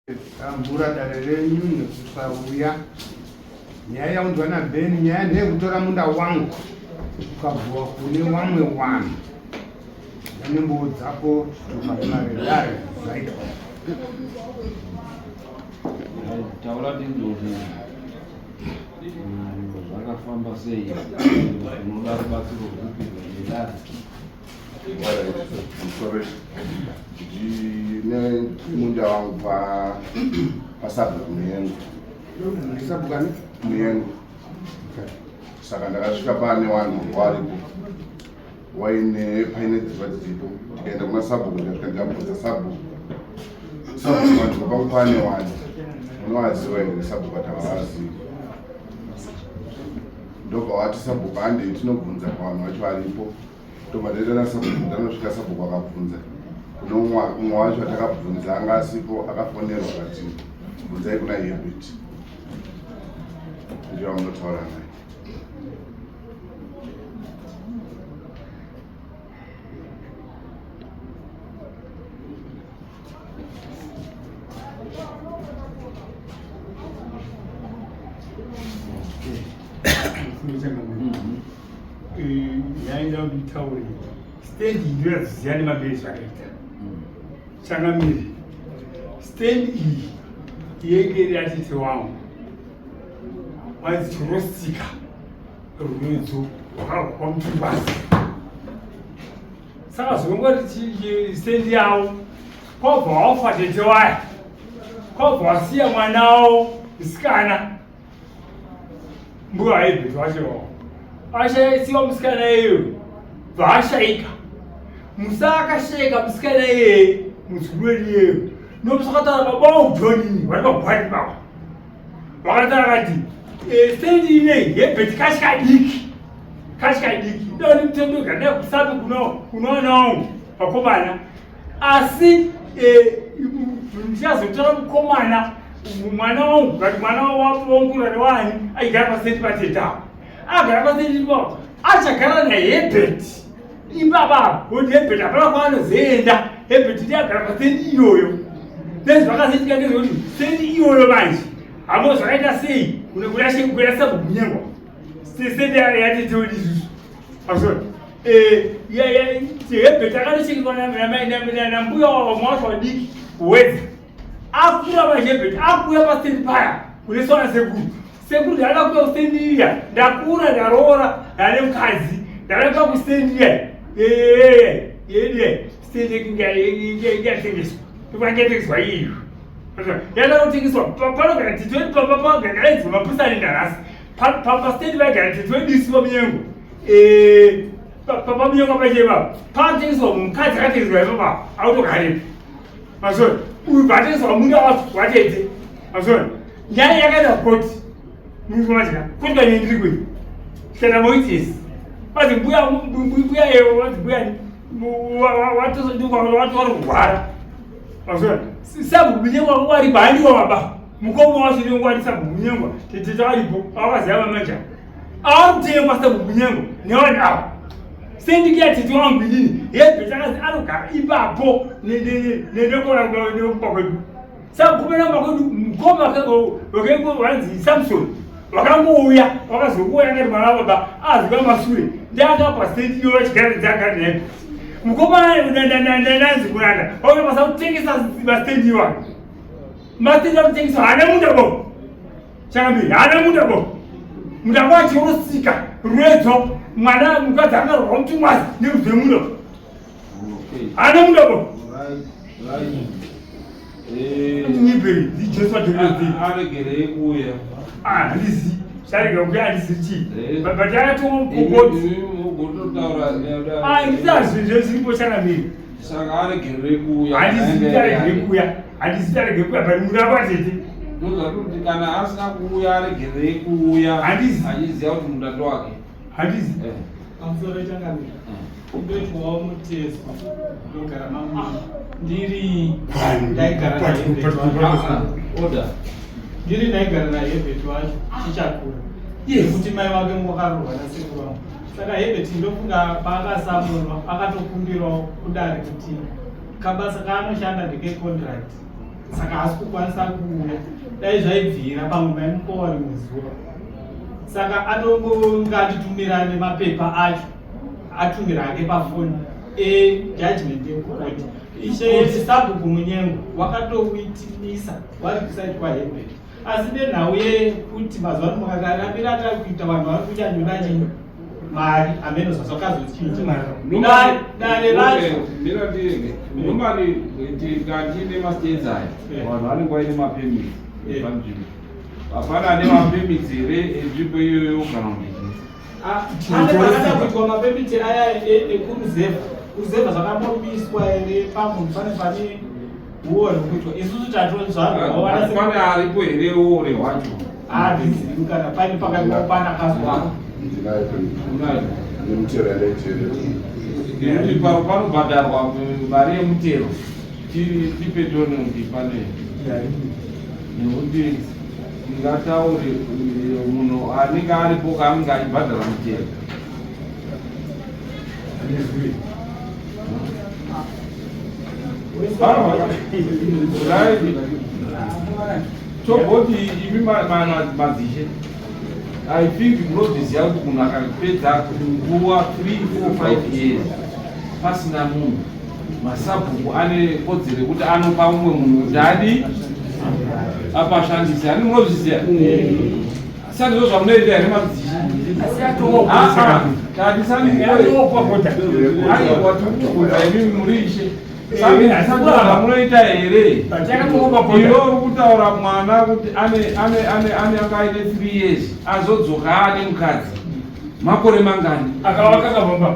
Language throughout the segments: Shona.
Tambura dare renyu nekusauya. Nyaya yaunzwa naBen nyaya ndeyekutora munda wangu ukabvuwa kune wamwe wanhu. Nembuo dzako zvitupa nemarendare zvaitwa. Taura ndindoti zvakafamba sei unoda rubatsiro rwupi rwedare. Ndine munda wangu pa pasabhuku Muyengo. Sabhuku ani? Muyengo. Saka ndakasvika pane vanhu waripo waine paine dzimba dziripo ndikaenda kuna sabhuku ndikasvika ndikabvunza sabhuku sabhuku vanhu pangu pane vanhu unovaziva here sabhuku ati havazivi ndobva wati sabhuku handei tinobvunza pavanhu vacho varipo Tobva taita nasabhuku tanosvika sabhuku akabvunza kune umwe wacho atakabvunza anga asipo akafonerwa akati bvunzai kuna Herbert ndiyo amunotaura naye. Yaenda kuti itaure stendi iyi ndoyadziziva nemamberi zvakaita changamire stendi iyi yenge iri yatete wangu wanzi chorosika runodzo rwakarwa kwamutumbasi saka zvongoti stendi yavo kwabva wafa tete waya kwabva wasiya mwana wavo musikana mbuya aibheti wacho iwawo ashaisiwa musikana iyeyo bvaashaika musa akashaika musikana iyeye muzukuru wedu iyeyo nomusakataura baba wangu jonini vari pagwati baba vakataura kati eh, stendi inei yebheti kachikadiki kachikadiki ndoni mutendo gandai kusapi kunowana wangu vakomana asi eh, ndichazotora mukomana mwana wangu but mwana wangura newani aigara paseti pateta agara paseti ipapo achagara nahebert ipapa kuti hebert hapana kwaanozoenda hebert ndiye agara paseti iyoyo then zvakazoitika ndezvekuti seti iyoyo manje hamo zvakaita sei kuda sabugunyengwa seti yatiteodi isusu azona Hebert akatochengetwa nambuya wavo mwacho vadiki kuwedza akura vahebert akuya pastendi paya kune sona sekuru sekuru ndada kuya kustendi iya ndakura ndaroora ndane mukadzi ndada kuya kustendi iya yediya stendi ingatengeswa ingatengeswa iyo yada kutengeswa panogara titweni pagara mapusani ndarasi pastendi vaigara titweni isiwa munyengo Eh, pamunyengo pache ipapo patengeswa mukadzi akatengeswa ipapa autogarepo mazona uyu bvatengeswa munda wacho watete mazona nyaya yakaenda kukoti muimadya koti kanye ndiri kwei kana moitesi vazi mbuya mbuya yewo vazi mbuya watoari kurwara mazona sabhuku waripo handiwa baba mukoma wacho ndingwari sabhuku munyengwa tete taripo akaziva vamanja Akutengwa sekunyengo nevanhu ava. Sendikiya tete wangu inini hembe dzakazi anogara ipapo nekona nekumba kwedu. Saka kumba kwedu mukoma wakaiko vanzi Samson vakangouya vakazouya akati mwana baba aziva masure ndiakapa sendi iyo vachigara dzagara naye. Mukoma nanzi kuranda vakabasa kutengesa mastendi iwayo. Mastendi akutengesa haana munda bo. Changamire haana munda bo. Munda wacho unosika rwedzo mwana mukadzi akarwa mutumwazi nekuzve munda. Haana munda bo. Nyipei ndijesu atevedzi. Aregerei kuuya. Ah, handizi. Sarega kuuya handizi chii. But akatoma mukokoti. Mugototaura. Ah, ndizazvi zviripo changamire. Saka aregerere kuuya. Handiziti aregere kuuya. Handiziti aregere kuuya but munda kwatete. Ndozvati kuti kana asina kuuya aregerere kuuya. Handizi. Achiziva kuti munda ndowake. Handizi. Eh. Pamusoro changamire. Ndoitwawo mutezo. Ndogara mamu. Ndiri ndaigara naHebert wacho. Order. Ndiri ndaigara naHebert wacho chichakura. Yes. Nekuti mai vake wakarohwa nasekuru vangu. Saka Herbert ndofunga paakasamurwa akatokumbirawo kudare kuti kabasa kaanoshanda ndeke contract. Saka haasi kukwanisa kuuya. Dai zvaibvira pamwe maimupawo rimwe zuva. Saka atongongatitumira nemapepa acho atumira hake pafoni ejudgment yekukoti. Ishe sabhuku Munyengo wakatowitinisa wari kusaidi kwaHebert. Asi nenhau yekuti mazuva ano makaramira atari kuita vanhu vari kunyanyoda chii mari hameno zvazvakazochinja dare racho mira ndiende normally tikatiine mastates aya vanhu vanenge vaine mapermits panzvimbo hapana ane mapermits here enzvimbo iyoyo kana kuti Ane pakada kuitwa mapemiti aya ekuruzevha kuruzevha zvakambomiswa here pamunhu pane pane uore kuitwa isusu tatozvarwa pane aripo here uore hwacho handizivi kana paine pakati pana kazwa nemutero yandaitero nekuti panobhadharwa mari yemutero tipe tione kuti pane nekuti Ndingataure eh, munhu anenge aripo kaanenge achibhadhara mutero. Togoti imi madzishe I think munozviziva kuti munhu akapedza nguva 3 4 5 years pasina munhu Masabhuku ane kodzero yekuti anopa umwe munhu kuti adi apashandise. Ani munozviziva? Saka ndizvo zvamunoita here madzishe? Aiwa tikubvunza imimi muri ishe. Saka here? Iwe uri kutaura mwana kuti ane ane ane ane anga aine 3 years azodzoka ane mukadzi. Makore mangani? Akavaka kababa.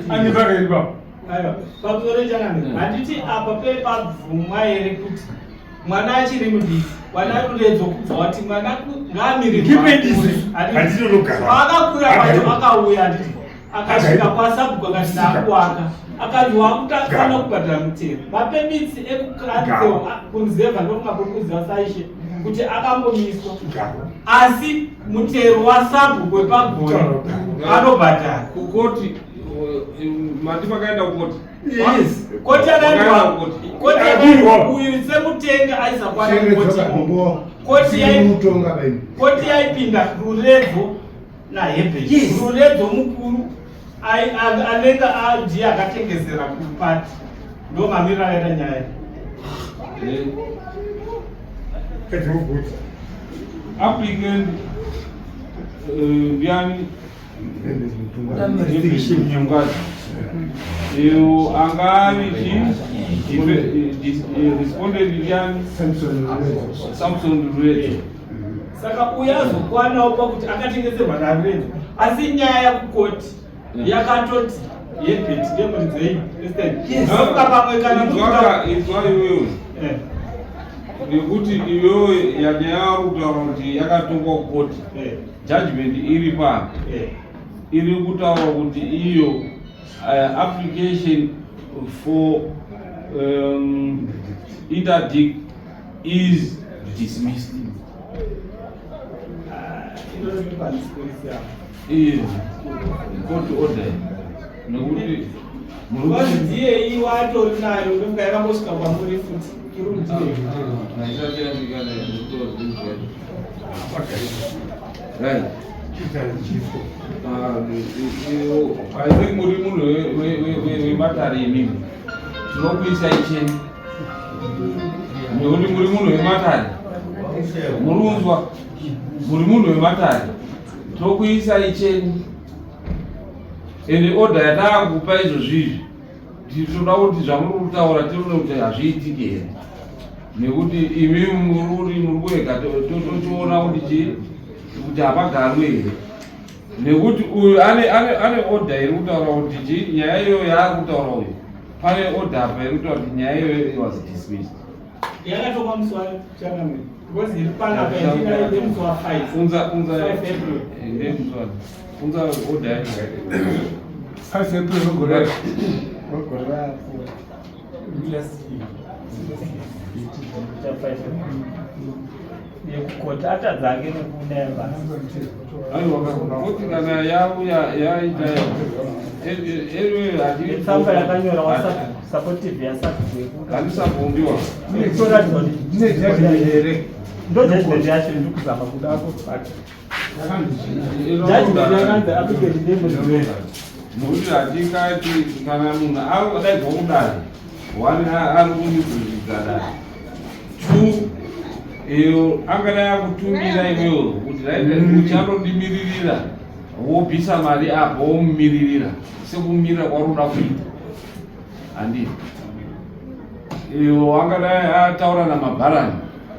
Ane pakaipa. Aiwa, pamusoro changamire. Handiti apa pepabvumwa here kuti mwana achiri mudiki, wana ruredzo kubva wati mwana ngaamirirwe. Paakakura pacho akauya handiti akasvika kwasabhuku akati ndakuwaka akanzi wakutofanira kubhadhara mutero mapemitsi ekukanzeo kunzeva ndofunga kuri kuziva saishe kuti akambomiswa asi mutero wasabhuku wepagore anobhadhara kukoti Mati makaenda kukoti? Yes. Koti yakaendwa. Koti yakaendwa uyu semutenga aisakwana kukoti. Koti yaimutonga beni. Koti yaipinda Ruredzo naHebert. Yes. Ruredzo mukuru anenge ndiye akatengesera kupati. Ndo mamiriro akaita nyaya. Applicant ndiani? Iyo anga ari chi respondent ndiani? Samson Ruredzo. Saka uyo azokwanawo pakuti akatengeserwa naRuredzo asi nyaya kukoti yakatoti yebheti ndemuridzei instead pamwe kana inzwa iwewe eh. nekuti iwewe yanyaya yauri kutaura kuti yakatongwa kukoti eh. Judgment iri pa eh. iri kutaura kuti iyo application for interdict is dismissed. Iyo court order nekuti ndiye iwo atori nayo ndofunga yakambosvika kwamuri futi Right. I think muri munhu wematare imimi tinokuisai cheni nekuti muri munhu wematare muri unzwa muri munhu wematare tokuisai cheni ende order yataakupa izvozvizvi tinoda kuti zvamuri kutaura tione kuti hazviitiki here nekuti imi muri muri kurega tochiona kuti chii kuti hapagarwe here nekuti uyu ane ane ane order iri kutaura kuti chii nyaya iyoyo yaari kutaura uyu pane order apa iri kutaura kuti nyaya iyoyo was dismissed yakatongwa musi wa changamire because iri panapa yandinayo musi wa 5 unza unza ndemusi wa unza order yacho 5 April wegore wegore rapfuura. Last year. yekukoti atadza ake nekuda basa. Aiwa, koti kana yauya yaita Tsamba yakanyora wasupportive yasabhuku yekuti handisabvumbiwa. Itoratidza kuti Mune judgment here? Ndo judgment yacho ndiri kuzama kuda but judgment yakanzi applicant ndemuzive. Nokuti hatingati kana munhu adaidzwa kudare, one, ari kunibvunzidza dare, two, iyo angadai akutumira iwewo kuti right, uchanondimiririra, wobvisa mari apo womumiririra sekumirira kwauri kuda kuita, handii? Iyo angadai ataura namabharani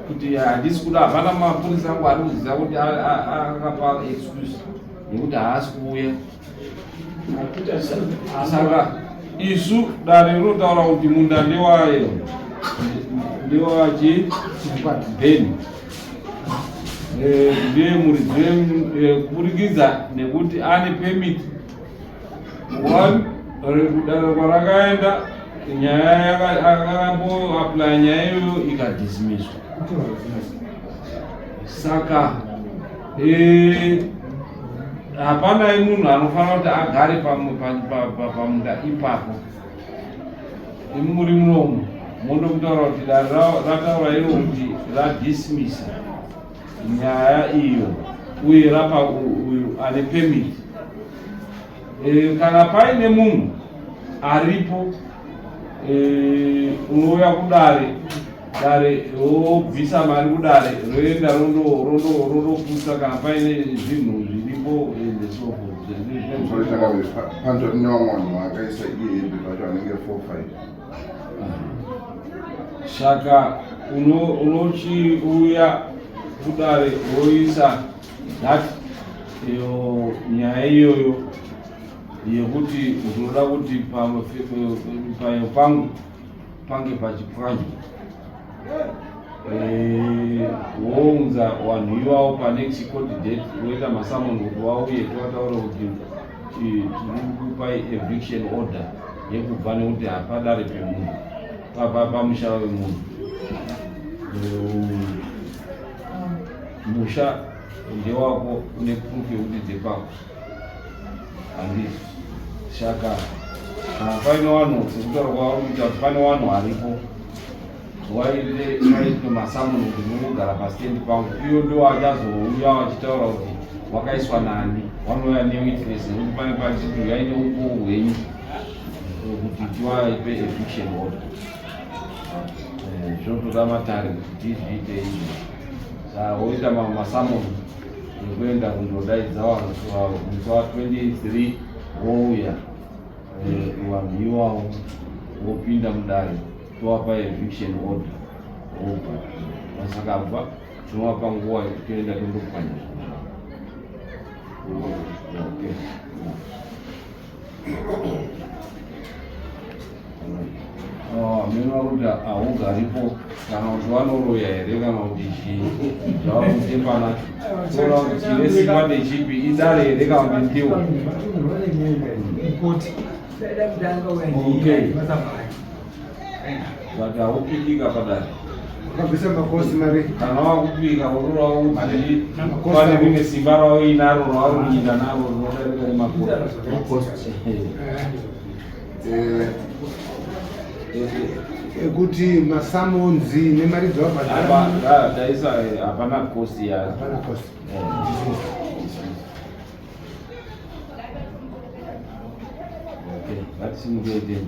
kuti handisi kuda, hapana mapurisa angu ari kuziva kuti akapa excuse yekuti haasi kuuya. Saka isu dare rinotaura kuti munda ndewayo, ndewachi Ben, ndiye muridzi kuburikidza nekuti ane permit one. Kudare kwarakaenda nyaya akamboapply nyaya iyoyo ikadismisswa. Saka hapanai munhu anofanira kuti agare pamunda ipapo. Imi muri munomu mondomutaura kuti dare rataura iro kuti radismissa nyaya iyo uye rapa uyu ane permit. Kana paine munhu aripo, unouya kudare, dare robvisa mari kudare, roenda rondoputsa kana paine zvinhu zviripo and so forth. Panzva tine vamwe vanhu vakaisa iye hembe vacho vanenge 4 5. Saka unochiuya kudare woisa that iyo nyaya iyoyo yekuti unoda kuti payo pangu pange pachipwanywa, wounza vanhu ivavo panext court date, woita masummons kuti vauye, tovataura kuti tiri kukupai eviction order yekubva nekuti hapadare pemunhu, pamusha wemunhu. Musha ndewako, une proof yekuti ndepako, handiti? Saka kana paine vanhu, sekutaura kwavari kuita kuti pane vanhu varipo, waite paitwe masummons kuti munogara pastendi pangu, iyo ndo achazouya vachitaura kuti wakaiswa nani. Vanouya newitness nekuti pane pachiti uyai neumbowo hwenyu kuti tiwaipe eviction order. Zvinotoda matare kuti tizviite izvo. Saka woita masummons ekuenda kundodaidza vanhu musi wa23, wouya vanhu ivavo, wopinda mudare, tovapa eviction order, wobva. Vasakabva, tinovapa nguva yekutoenda tondopwanya zvinhu zvavo. Okay. Hameno kuti haugaripo kana kuti vanoroya here kana kuti chii zvava kutepana, toona kuti chine simba ndechipi, idare here kana kuti ndiwo. Okay, but haupikika padare. Wakabvisa makosi mari. Kana wakupika unorawo kuti pane rimwe simba rauinaro rauri kunyika naro rinodarika remakoti. Ekuti masummons nemari dzawabhadhara. Taisa hapana cost yacho. Hapana cost. Okay, ngatisimukei teni.